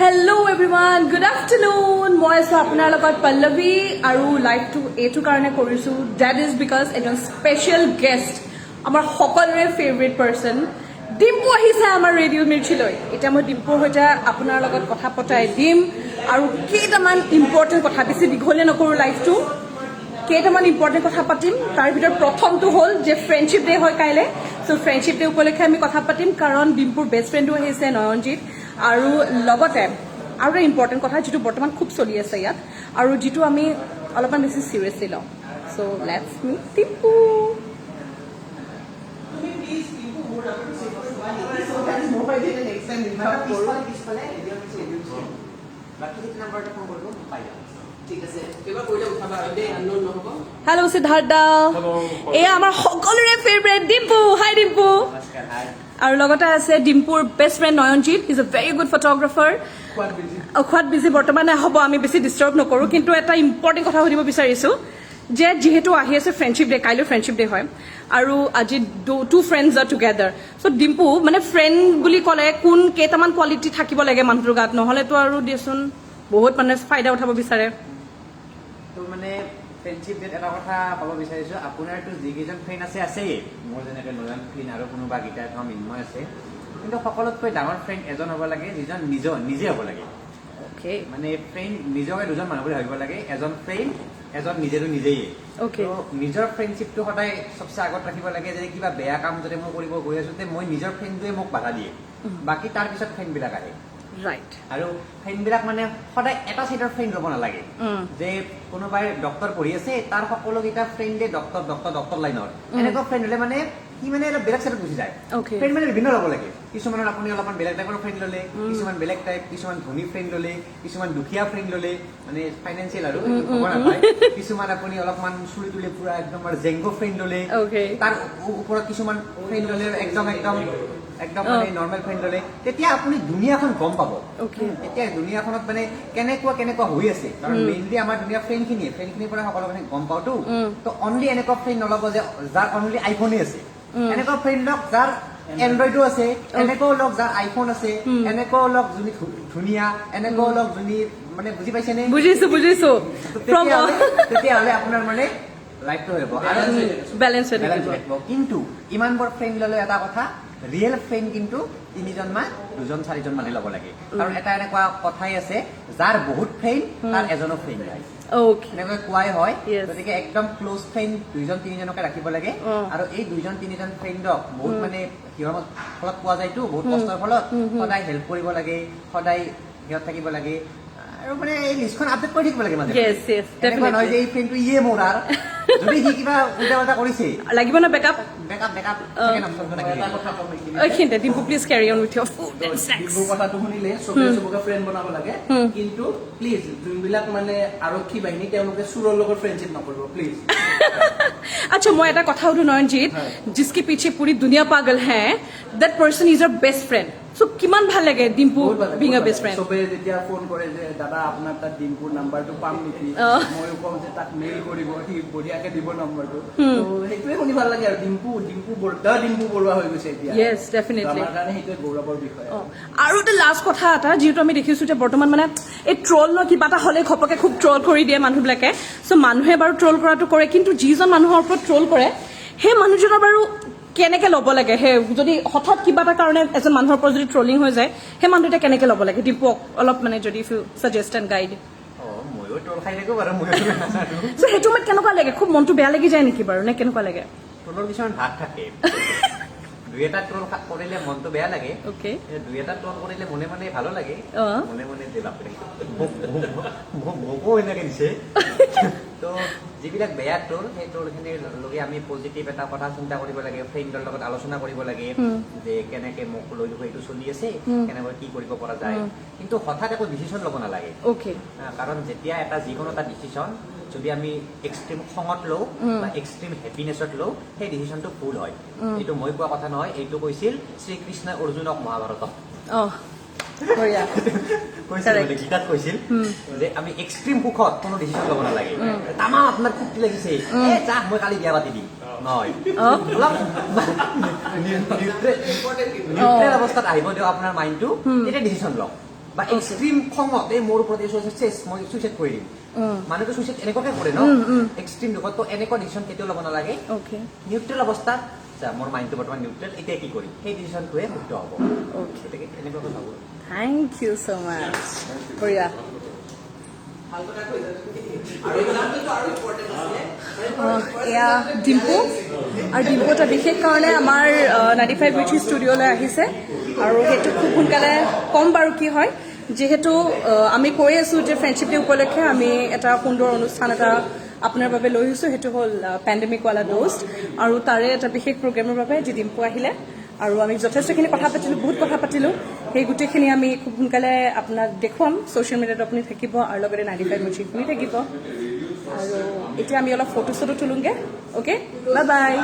Hello everyone, good afternoon. মই আছোঁ আপোনাৰ লগত পল্লৱী আৰু লাইভটো এইটো কাৰণে কৰিছোঁ, that is because এজন স্পেচিয়েল গেষ্ট, আমাৰ সকলোৰে ফেভৰেট পাৰ্চন ডিম্পু আহিছে আমাৰ ৰেডিঅ' মিৰ্চিলৈ। এতিয়া মই ডিম্পুৰ সৈতে আপোনাৰ লগত কথা পতাই দিম আৰু কেইটামান ইম্পৰ্টেণ্ট কথা, বেছি দীঘলীয়া নকৰোঁ লাইভটো, কেইটামান ইম্পৰ্টেণ্ট কথা পাতিম। তাৰ ভিতৰত প্ৰথমটো হ'ল যে ফ্ৰেণ্ডশ্বিপ ডে হয় কাইলৈ। চ' ফ্ৰেণ্ডশ্বিপ ডে উপলক্ষে আমি কথা পাতিম, কাৰণ ডিম্পুৰ বেষ্ট ফ্ৰেণ্ডো আহিছে নয়নজিৎ। আৰু লগতে আৰু এটা ইম্পৰ্টেণ্ট কথা যিটো বৰ্তমান খুব চলি আছে ইয়াত আৰু যিটো আমি অলপমান বেছি চিৰিয়াছলি লওঁ। So let's meet Dimpu. তুমি প্লিজ কিন্তু মোৰ নামটো ছেভ কৰি থোৱা নেকি, so that মই যেতিয়া নেক্সট টাইম ৰিচ আউট কৰোঁ। পিছফালে পিছফালে, ৰেডিঅ' মিৰ্চি, ৰেডিঅ' মিৰ্চি। বাকী সেইটো নাম্বাৰতে ফোন কৰিব, মই পাই যাম। ঠিক আছে, কিবা কৰিলে উঠাবা আৰু দেই, আননোন নহ'ব। হেল্ল' সিদ্ধাৰ্থ দা, এয়া আমাৰ সকলোৰে ফেভৰেট ডিম্পু। হাই ডিম্পু। নমস্কাৰ, হাই। আৰু লগতে আছে ডিম্পুৰ best friend Nayanjit, is a very good photographer. খোৱাত বিজি। খোৱাত বিজি বৰ্তমান, হ'ব, আমি বেছি ডিষ্টাৰ্ব নকৰোঁ। কিন্তু এটা ইম্পৰ্টেণ্ট কথা সুধিব বিচাৰিছোঁ যে যিহেতু আহি আছে ফ্ৰেণ্ডশ্বিপ ডে, কাইলৈ ফ্ৰেণ্ডশ্বিপ ডে হয় আৰু আজি two friends are together. So Dimpu, মানে ফ্ৰেণ্ড বুলি ক'লে কোন কেইটামান কোৱালিটি থাকিব লাগে মানুহটোৰ গাত? নহ'লেতো আৰু দিয়াচোন বহুত মানুহে ফাইদা উঠাব বিচাৰে। তো মানে ফ্ৰেণ্ডশ্বিপ ডেত এটা কথা ক'ব বিচাৰিছোঁ, আপোনাৰতো যিকেইজন ফ্ৰেণ্ড আছে আছেই, মোৰ যেনেকৈ নয়ন ফ্ৰেণ্ড আৰু কোনোবা গীতা থম মৃন্ময় আছে, কিন্তু সকলোতকৈ ডাঙৰ ফ্ৰেণ্ড এজন হ'ব লাগে যিজন নিজৰ নিজে হ'ব লাগে। মানে ফ্ৰেণ্ড নিজকে দুজন মানুহ বুলি ভাবিব লাগে, এজন ফ্ৰেণ্ড, এজন নিজেতো নিজেই। তো নিজৰ ফ্ৰেণ্ডশ্বিপটো সদায় চবচে আগত ৰাখিব লাগে যে কিবা বেয়া কাম যদি মই কৰিব গৈ আছো তে মই নিজৰ ফ্ৰেণ্ডটোৱে মোক বাধা দিয়ে, বাকী তাৰপিছত ফ্ৰেণ্ডবিলাক আহে। আৰু ফ্ৰেণ্ডবিলাক মানে সদায় এটা চাইডৰ ফ্ৰেণ্ড ল'ব নালাগে যে কোনোবাই ডক্তৰ পঢ়ি আছে, তাৰ সকলোকেইটা ফ্ৰেণ্ডে ডক্তৰ ডক্তৰ ডক্তৰ লাইনৰ, এনেকুৱা ফ্ৰেণ্ড হ'লে মানে সি মানে অলপ বেলেগ চাইডত গুচি যায়। ফ্ৰেণ্ড মানে বিভিন্ন ল'ব লাগে। কিছুমানৰ আপুনি অলপমান বেলেগ টাইপৰ ফ্ৰেণ্ড ল'লে, কিছুমান বেলেগ টাইপ, কিছুমান ধনী ফ্ৰেণ্ড ল'লে, কিছুমান দুখীয়া ফ্ৰেণ্ড ল'লে, মানে ফাইনেন্সিয়েল আৰু এইটো ক'ব নাপায়, কিছুমান আপুনি অলপমান চুলি তুলি পুৰা একদম আৰু জেংগো ফ্ৰেণ্ড ল'লে, তাৰ ওপৰত কিছুমান ফ্ৰেণ্ড ল'লে, একদম একদম একদম মানে নৰ্মেল ফ্ৰেণ্ড ল'লে, তেতিয়া আপুনি দুনীয়াখন গম পাব। তেতিয়া দুনীয়াখনত মানে কেনেকুৱা কেনেকুৱা হৈ আছে, কাৰণ মেইনলি আমাৰ দুনীয়া ফ্ৰেণ্ডখিনিৰ পৰা সকলোখিনি গম পাওঁতো। তো অনলি এনেকুৱা ফ্ৰেণ্ড নল'ব যে যাৰ অনলি আইফোনে আছে। এনেকুৱা ফ্ৰেণ্ড লওক যাৰ এণ্ড্ৰইডো আছে, এনেকুৱাও লওক যাৰ আইফোন আছে, এনেকুৱাও লওক যোনে ধুনীয়া, এনেকুৱাও লওক যোনে মানে, বুজি পাইছেনে? বুজিছো বুজিছো। তো তেতিয়াহ'লে আপোনাৰ মানে লাইফটো হৈ যাব আৰু বেলেঞ্চ হৈ বেলেঞ্চ থাকিব। হৈ থাকিব। কিন্তু ইমানবোৰ ফ্ৰেণ্ড ল'লে এটা কথা, ৰিয়েল ফ্ৰেণ্ড কিন্তু তিনিজন মান, দুজন, চাৰিজন মানে ল'ব লাগে, কাৰণ এটা এনেকুৱা কথাই আছে, যাৰ বহুত ফ্ৰেণ্ড তাৰ এজনো ফ্ৰেণ্ড নাই। এনেকৈ কোৱাই হয়। গতিকে একদম ক্ল'জ ফ্ৰেণ্ড দুইজন তিনিজনকে ৰাখিব লাগে। আৰু এই দুইজন তিনিজন ফ্ৰেণ্ডক বহুত মানে সিহঁতৰ ফলত পোৱা যায়তো, বহুত কষ্টৰ ফলত, সদায় হেল্প কৰিব লাগে, সদায় সিহঁত থাকিব লাগে আৰু মানে এই লিষ্টখন আপডেট কৰি থাকিব লাগে মাজে মাজে। Yes, এনেকুৱা নহয় যে definitely. এই ফ্ৰেণ্ডটো ইয়ে মোৰ, আৰু যদি সি কিবা উল্টা পাল্টা কৰিছে, লাগিব ন বেকআপ। বেকআপ, বেকআপ ছেকেণ্ড অপশ্যনটো থাকিব। এটা কথা ক'ম এইখিনি। এইখিনিতে Dimpu, please carry on with your food and snacks. ডিম্পুৰ কথাটো শুনিলে চবে চবকে ফ্ৰেণ্ড বনাব লাগে, কিন্তু প্লিজ যোনবিলাক মানে আৰক্ষী বাহিনী, তেওঁলোকে চোৰৰ লগত ফ্ৰেণ্ডশ্বিপ নকৰিব প্লিজ। আচ্ছা, মই এটা কথা সুধো নয়নজিৎ। হয়। जिसके पीछे पूरी दुनिया पागल है, that person is your best friend. So কিমান ভাল লাগে ডিম্পু বহুত ভাল লাগে, বিং আ বহুত ভাল বেষ্ট লাগে। ফ্ৰেণ্ড? চবে যেতিয়া ফোন কৰে যে দাদা, আপোনাৰ তাত ডিম্পুৰ নাম্বাৰটো পাম নেকি, ময়ো কওঁ যে তাক মেইল কৰিব, সি বঢ়িয়াকে দিব নম্বৰটো। ত' সেইটোৱে শুনি ভাল লাগে আৰু Dimpu Dimpu the Dimpu Barua হৈ গৈছে এতিয়া। Yes, definitely. ত' আমাৰ কাৰণে সেইটোৱে গৌৰৱৰ বিষয়। আৰু এটা লাষ্ট কথা এটা, যিহেতু আমি দেখিছো যে বৰ্তমান মানে এই ট্ৰল ন, কিবা এটা হ'লে ঘপকে খুব ট্ৰল কৰি দিয়ে মানুহবিলাকে। চ' মানুহে বাৰু ট্ৰল কৰাটো কৰে, কিন্তু যিজন মানুহৰ ওপৰত ট্ৰল কৰে সেই মানুহজনৰ বাৰু কেনেকে ল'ব লাগে? সেই যদি হঠাৎ কিবা এটা কাৰণে এজন মানুহৰ ওপৰত যদি ট্ৰলিং হৈ যায়, সেই মানুহটোৱে কেনেকে ল'ব লাগে? ডিম্পুক অলপ মানে যদি ইউ ছাজেষ্ট এণ্ড গাইড। অ, ময়ো ট্ৰল খাই থাকো বাৰু, ময়ো নাজানো। চ' সেইটো সময়ত কেনেকুৱা লাগে? খুব মনটো বেয়া লাগি যায় নেকি বাৰু, নে কেনেকুৱা লাগে? ট্ৰলৰ কিছুমান ভাগ থাকে। দুই এটা ট্ৰল কৰিলে মনটো বেয়া লাগে। এই দুই এটা ট্ৰল কৰিলে মনে মনে ভালো লাগে। মনে মনে যে বাপৰে, মোকো এনেকে দিছে। তো যিবিলাক বেয়া ট্ৰল, সেই ট্ৰলখিনিৰ লগে আমি পজিটিভ এটা কথা চিন্তা কৰিব লাগে, ফ্ৰেণ্ডৰ লগত আলোচনা কৰিব লাগে যে কেনেকে মোক লৈ দেখো এইটো চলি আছে, কেনেকৈ কি কৰিব পৰা যায়। কিন্তু হঠাৎ একো ডিচিশ্যন ল'ব নালাগে। কাৰণ যেতিয়া এটা যিকোনো এটা ডিচিশ্যন যদি আমি এক্সট্ৰিম খঙত লওঁ বা এক্সট্ৰিম হেপিনেছত লওঁ, সেই ডিচিশ্যনটো ভুল হয়। এইটো মই কোৱা কথা নহয়, এইটো কৈছিল শ্ৰীকৃষ্ণই অৰ্জুনক মহাভাৰতত। বঢ়িয়া। কৈছিল। মানে গীতাত কৈছিল যে আমি এক্সট্ৰিম সুখত কোনো ডিচিশ্যন ল'ব নালাগে। তামাম আপোনাৰ ফূৰ্তি লাগিছে, এ যা, মই কালি বিয়া পাতি দিম। নহয়। অঁ। অলপ নিউট্ৰেল অৱস্থাত আহিব দিয়ক আপোনাৰ মাইণ্ডটো, তেতিয়া ডিচিশ্যন লওক। বা এক্সট্ৰিম খঙত এই মোৰ ওপৰত এই চেচ, মই চুইচাইড কৰি দিম, মানুহটো চুইচাইড এনেকুৱাকে কৰে ন, এক্সট্ৰিম দুখত, তো এনেকুৱা ডিচিশ্যন কেতিয়াও ল'ব নালাগে। নিউট্ৰেল অৱস্থাত, আচ্ছা, মোৰ মাইণ্ডটো বৰ্তমান নিউট্ৰেল, এতিয়া কি কৰিম, সেই ডিচিশ্যনটোৱে শুদ্ধ হ'ব। গতিকে এনেকুৱাকৈ ভাবোঁ। Thank you so much. বঢ়িয়া। আৰু এক্সাম্পলটো আৰু ইম্পৰ্টেণ্ট আছিলে। এয়া ডিম্পু, আৰু ডিম্পু এটা বিশেষ কাৰণে আমাৰ 95 মিৰ্চি ষ্টুডিঅ'লৈ আহিছে আৰু সেইটো খুব সোনকালে ক'ম বাৰু কি হয়। যিহেতু আমি কৈ আছোঁ যে ফ্ৰেণ্ডশ্বিপ ডে উপলক্ষে আমি এটা সুন্দৰ অনুষ্ঠান এটা আপোনাৰ বাবে লৈ আহিছোঁ, সেইটো হ'ল পেণ্ডেমিকৱালা দোস্ত। আৰু তাৰে এটা বিশেষ প্ৰগ্ৰেমৰ বাবে আজি ডিম্পু আহিলে আৰু আমি যথেষ্টখিনি কথা পাতিলোঁ, বহুত কথা পাতিলোঁ। সেই গোটেইখিনি আমি খুব সোনকালে আপোনাক দেখুৱাম। ছ'চিয়েল মিডিয়াত আপুনি থাকিব আৰু লগতে 95 মিৰ্চি শুনি থাকিব। আৰু এতিয়া আমি অলপ ফটো চটো তোলোঁগৈ। Okay, bye bye.